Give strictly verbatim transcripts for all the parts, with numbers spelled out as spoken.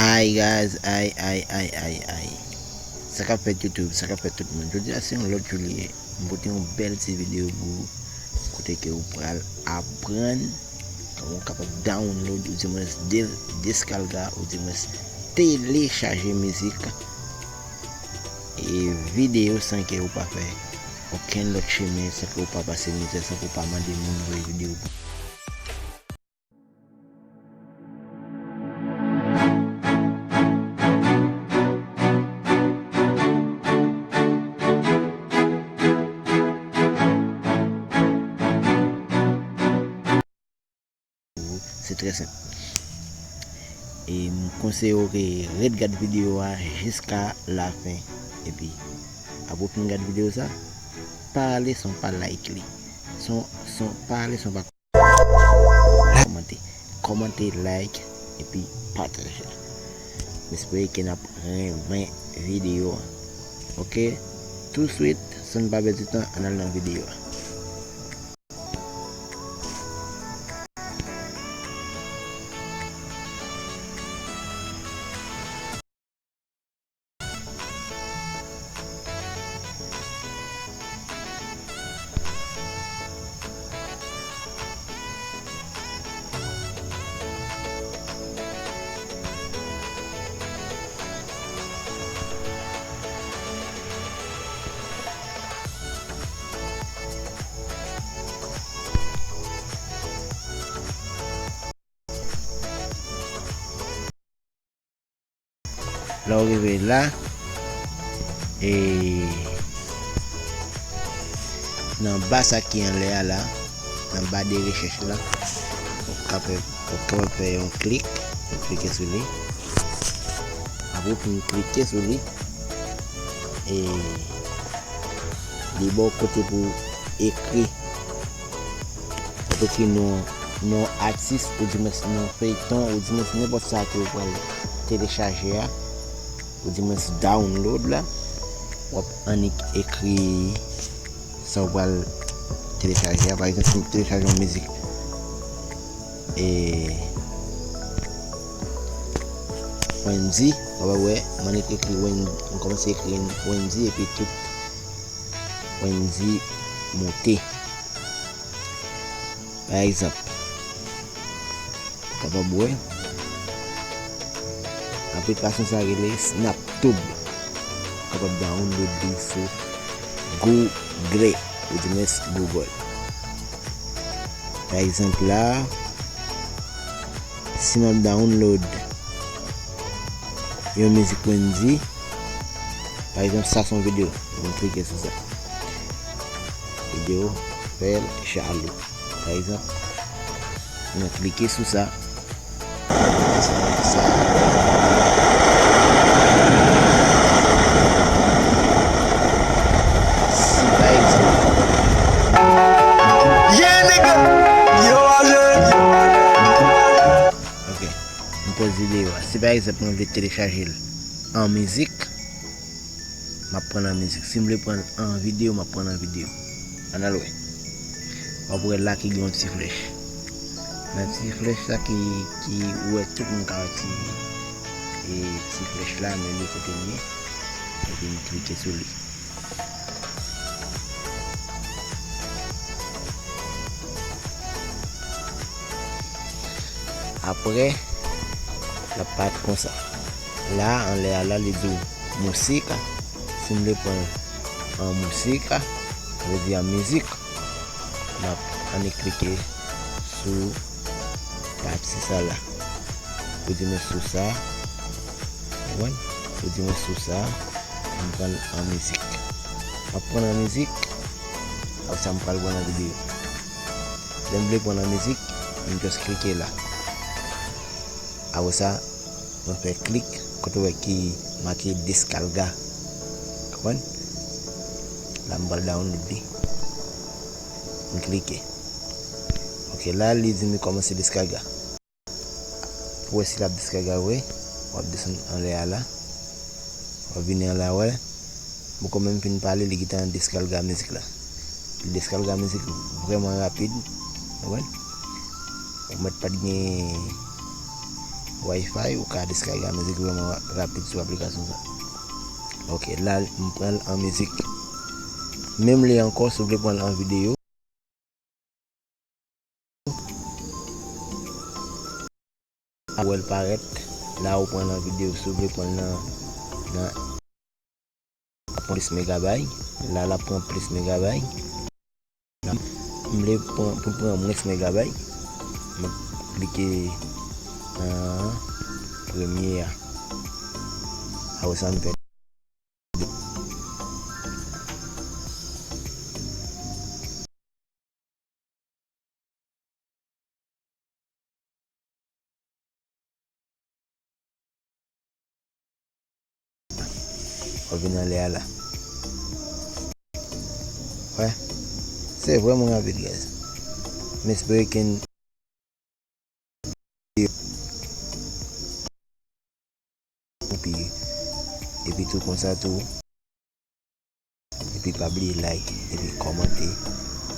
Hi guys, hi, hi, hi, hi, hi. Sa k ap fèt YouTube, sa k ap fèt tout moun. Jodi a se yon lòt jou li ye. M pote yon bèl ti videyo pou ou, kote ke ou pral aprann kòman ou kapab download, ou di mwens de-, deskalga, ou di mwens telechaje mizik e videyo san ke ou pa fè okenn lòt chemen, san ke ou pa pase mizè, san ke ou pa mande moun voye videyo pou Se trè senp. E m konseye w ke ret gad videyo a jiska lafen. Epi, apre w fin gad videyo sa, pa ale san w pa like li. San, san, pa ale san w pa kòmante. Kòmante, like, epi pataje. M espere ke n ap renmen videyo a. Oke? Touswit, san n pa pèdi tan, ann al nan videyo a. Lè w rive la, e nan ba sa ki anlè a la, nan ba de rechèch la, ou kapab, ou kapab fè yon klik, ou klike sou li. Apre w fin klike sou li, e li ba w kote pou w ekri. Ou ekri non, non atis, ou di mwens non feyton, ou di mwens nenpòt sa ke w pral telechaje a, ou di mwens download la, w ap annik ekri sa w pral telechaje a. Pa egzanp, si m telechaje yon mizik, e, Wendy, w ap wè, m annik ekri Wen-, m kòmanse ekri Wendy epi tout Wendy moute. Pa egzanp, ou kapab wè, aplikasyon sa rele SnapTube. Ou kapab download li sou Google, ou di mwens Google. Pa egzanp la, si m ap download yon mizik Wendy, pa egzanp, sa se yon videyo, m klike sou sa. Videyo Fè l jalou. Pa egzanp, mwen klike sou sa. Sa, sa. Si pa egzanp, Yeah, nigga! Yo, aje! Ok. M poze videyo a. Si pa egzanp, mwen vle telechaje l an mizik, m ap pran l an mizik. Si m vle pran l an videyo, m ap pran l an videyo. Ann al wè. W ap wè la ki gen yon ti flèch. Nan ti flèch la ki, ki ou wè tout moun ka wè ti, e, ti flèch la, men li kote l ye. Epi m klike sou li. Apre, l ap parèt konsa. La, anlè a la, li di w mousika. Si m vle pran an mousika, sa vle di an mizik, m ap annik klike sou pati sa la. Ou di mwen sou sa, konprann? Ou di mwen sou sa, m pran l an mizik. M ap pran l an mizik, apre sa m pral pran l an videyo. Lè m vle pran l an mizik, m just klike la. Apre sa, mwen fè klik kote w wè ki make deskalga. Konprann? La m pral download li. M klike. Ok, la li di m li kòmanse deskalga. Pou wè si l ap deskalga vre, w ap desann anlè a la. W ap vini anlè a, wè. Bon, kòm m fin pale, li gentan deskalga mizik la. Li deskalga mizik vrèman rapid. Ou konprann? Ou mèt pa t gen, Wi-Fi, ou ka deskarge mizik vrèman rapid sou aplikasyon sa. Ok, la, m pran l an mizik. Menm li ankò, si w vle pran l an videyo. A wè l parèt, la ou pran l an videyo, si w vle pran l nan, nan plis megabay, la l ap pran plis megabay. M vle pran, pou l pran mwens megabay, m ap klike nan premye a. Apre sa, m fè W ap vin anlè a la. Wè. Se vrèman rapid, guys. M espere ke n epi, epi tou konsa tou. Epi pa bliye like, epi kòmante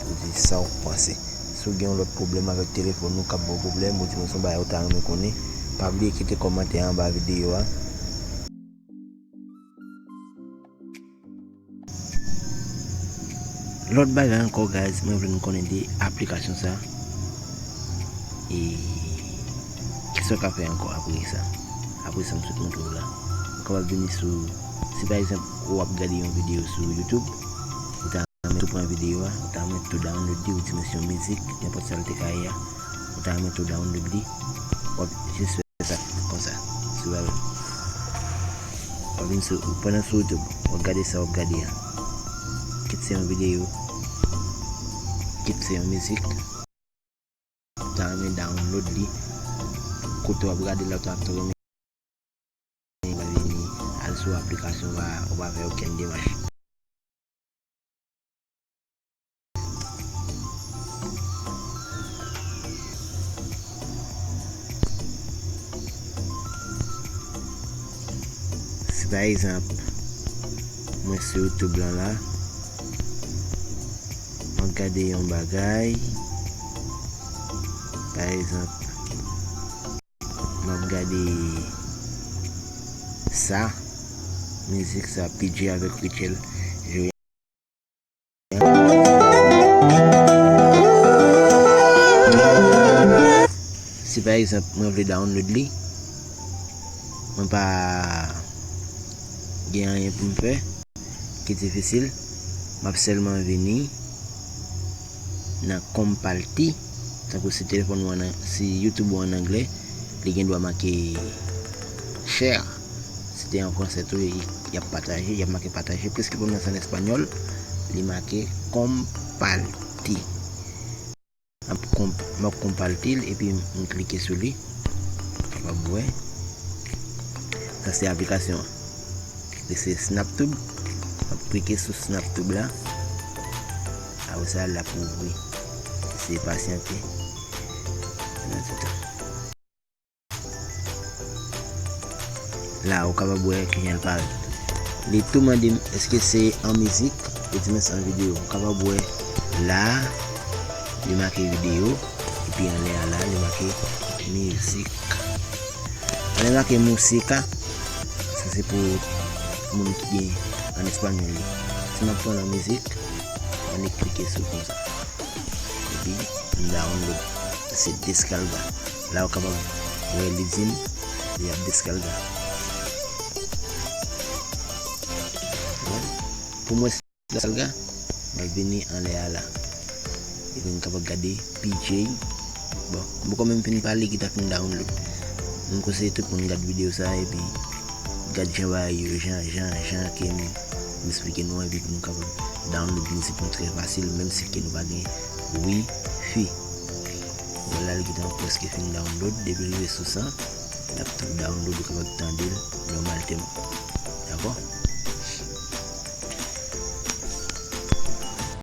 pou di sa w panse. Si w gen yon lòt pwoblèm avèk telefòn ou k ap ba w pwoblèm, ou di mwen se yon bagay ou ta renmen konnen, pa bliye kite kòmantè anba videyo a. Lòt bagay ankò, guys, mwen vle nou konnen de aplikasyon sa. E kisa w ka fè ankò apre sa? Apre sa, m sot montre w la. Ou kapab vini sou, si pa egzanp, ou ap gade yon videyo sou YouTube, ou ta renmen tou pran videyo a, ou ta renmen tou download li, ou di mwen se yon mizik, nenpòt sa l te ka ye a, ou ta renmen tou download li, w ap jis fè sa, konsa, sou la. W ap vin sou, ou pandan sou YouTube, w ap gade sa w ap gade a. Kit se yon videyo, kit se yon mizik, ou ta renmen download li, kote w ap gade la, ou ta tou renmen vini, al sou aplikasyon, ou pa, ou pa fè okenn demach. Si pa egzanp, mwen sou YouTube lan la, mwen gade yon bagay, pa egzanp, m ap gade sa, mizik sa, P J avèk Rachel jwe. Si pa egzanp, mwen vle download li, mwen pa gen anyen pou m fè ki difisil, m ap sèlman vini nan Compalti, tankou si telefòn ou an, si YouTube ou an anglè, li gen dwa make share. Si te an fransè tou, y, y ap pataje, y ap make pataje. Preske pou m nan an espanyòl, li make Compalti. M ap konp-, m ap konpalti l epi m klike sou li. W ap wè. Sa se aplikasyon an. Li se SnapTube. M ap klike sou SnapTube la. Apre sa, l ap ouvri. Se pasyante. Nan ti tan. La, ou kapab wè kijan l parèt. Li tou mande m, èske se an mizik? Li di mwen se an videyo. Ou kapab wè la, li make videyo, epi anlè a la, li make mizik. Anlè make musika, sa se pou moun ki gen an espanyòl li. Si m ap pran nan mizik, ann klike sou konsa. Epi m download. Se descarga. La ou kapab wè li di m li ap descarga. Pou mwen se descarga, m ap vini anlè a la. Epi m kapab gade P J. Bon, m poko menm fin pale ki ta fin download. M konseye tout moun gad videyo sa epi gad jan bagay yo, jan, jan, jan ke m, m esplike nou epi pou nou kapab download mizik nou trè fasil, menm si ke nou pa gen wifi. Vwala, li gentan prèske fin download. Depi l rive sou san, l ap tou download, ou kapab tande l nòmalteman. Dakò?